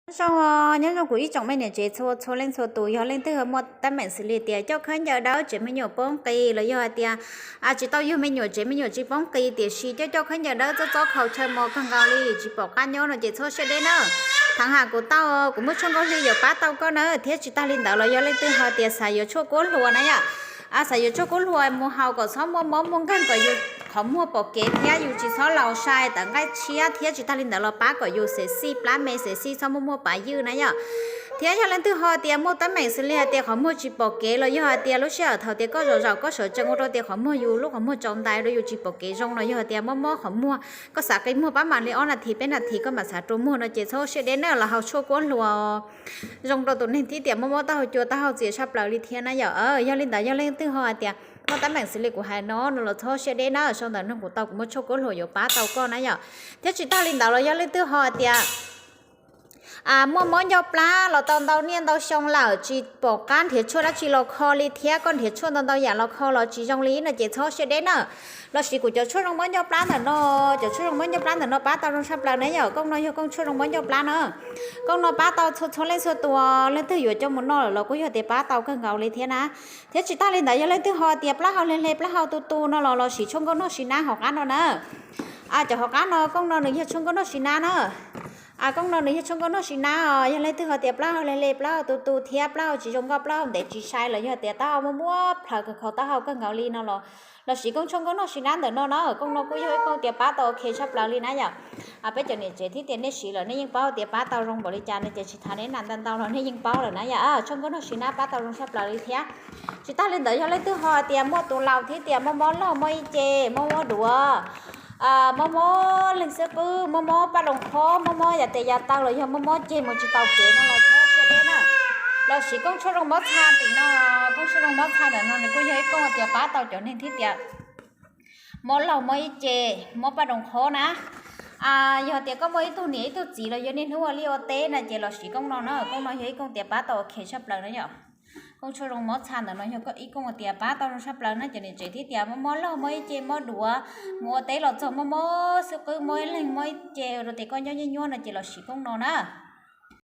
Nyob zoo, nyob zoo kuv ib tsoom me niam tsev txhua txhua leej txhua tus, yog leej twg ho muaj teeb meem xws li tias coj khaub ncaws dawb tsev me nyuam poob qis los yog hais tias tsis tau yug me nyuam tsev me nyuam tsis poob qis tiam sis coj coj khaub ncaws dawb txob txob khaus tshaw mos kawg nkaus li tsis pom qab nyob no ces txhob siab deb na. Thav ham kuv tau, kuv muaj tshuaj nkauj hli yuav pab tau koj na. Thiab tsis tas li ntawd los yog leej twg ho tias xav yuav tshuaj kuab hluas na yom, xav yuav tshuaj kuab hluas mus haus kom txhob muaj mob muaj nkeeg, kom yus qhov muag pom kev thiab yus tsis txhob laus sai tawv nqaij tshiab, thiab tsis tas li ntawd los pab kom yus xev xij plab me xev xij txhob muaj muaj pav ywj na yom. Thiab yog leej twg ho tias muaj teeb meem xws li hais tias qhov muag tsis pom kev los yog hais tias lub sij hawm thaum tias koj zaum zaum koj sawv tsees ua rau tias qhov muag yus lub qhov muag tsaus ntais rau yus tsis pom kev zoo los yog hais tias mob mob qhov muag, koj xav qi muag pab mam li ob nas this peb nas this koj mam xav rua muag no ces txhob siab deb na, los haus tshuaj kuab hluas zoo rau tus neeg thiab tias mob mob taub hau cua taub hau txias tshaj plaws li thiab na yom. Yog li ntawd yog leej twg ho hais tias muaj teeb meem xws li kuv hais no no los txhob siab deb na, sau ntawm no kuv tau kuv muaj tshuaj kuab hluas yuav pab tau koj na yom. Thiab tsis tas li ntawd los yog leej twg ho hais tias muaj mob ncauj plab los tau ntau niaj ntau xyoo lawm tsis pom qab nrhiav tshuaj dab tsi los kho li thiab koj nrhiav tshuaj ntau ntau yam los kho los tsis zoo li no ces txhob siab deb na. Los sis kuv cov tshuaj zoo mob ncauj plab ntawm no, cov tshuaj zoo mob ncauj plab ntawm no pab tau zoo tshaj plaws na yom. Kooj no yog kooj tshuaj zoo mob ncauj plab na. Kooj no pab tau txhua txhua leej txhua tus, leej twg yuav coj mus noj lawm los kuj yog tias pab tau kawg nkaus li thiab na. Thiab tsis tas li ntawd yog leej twg ho tias plaub hau hle hle plaub hau tu tu no los los siv tshuaj nkauj noj sis nab hauv qab no na. Cov hauv qab no kooj no nws yog tshuaj nkauj noj sis nab na. Kooj no nws yog tshuaj nkauj noj sis nab os. Yog leej twg ho tias plaub hau hle hle plaub hau tu tu thiab plaub hau tsis zoo nkauj plaub hau ntev tsis sai los yog tias taub hau muaj muaj plhaws khaws khaus taub hau kawg nkaus li no los los siv kooj tshuaj nkauj noj sis nab ntawm no na. Kooj no kuj yog ib kooj tias pab tau ok tshaj plaws li na yom. Peb cov niam tsev thiab tias nej siv lawm nej yeej paub tias pab tau zoo npaum li cas no ces tsis tham neb nas ntau ntau los nej yeej paub lawm na yom. Tshuaj nkauj noj sis nab pab tau zoo tshaj plaws li thiab. Tsis tas li ntawd yog leej twg ho tias muaj tus laus thiab tias mob mob laug mob ib ce mob mob duav, mob mob leeg xwb qwb mob mob paj roos qhob mob mob yav tes yav taw los yog mob mob ceg mus tsis tau kev no los txhob siab deb na. Los siv kooj tshuaj zoo mob txha tim no, kooj tshuaj zoo mob txha ntawm no nws kuj yog ib kooj tias pab tau cov neeg thiab tias mob laug mob ib ce mob paj roos qhob na. Yog tias koj muaj ib tug niam ib tug txiv los yog niaj hnub ua liaj ua teb na ces los siv kooj no na, kooj no yog ib kooj tias pab tau ok tshaj plaws na yom. Kooj tshuaj zoo mob txha ntawm no yog ib kooj tias pab tau zoo tshaj plaws na cov niam tsev thiab tias mob mob laug mob ib ce mob duav, mus ua teb los txog mob mob xwb qwb mob ib leeg mob ib ce rau tias koj nyob nyuaj nyuaj no ces los siv kooj no na.